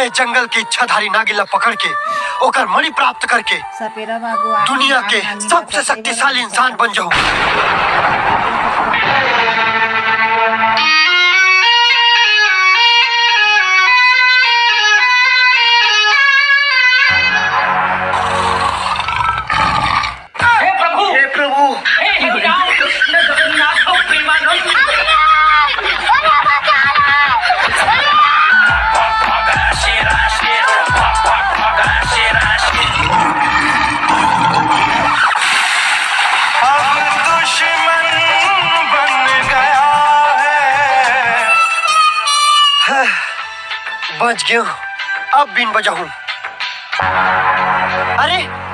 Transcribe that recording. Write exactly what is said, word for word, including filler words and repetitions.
जंगल के इच्छाधारी नागिन ला पकड़ के ओकर मणि प्राप्त करके दुनिया के सबसे शक्तिशाली इंसान बन जाऊं। हे प्रभु, हे प्रभु। हे हरि राम कृष्ण जगन्नाथ प्रेमानंद। अब दुश्मन बन गया है। बच गयो, अब बीन बजाऊं। अरे,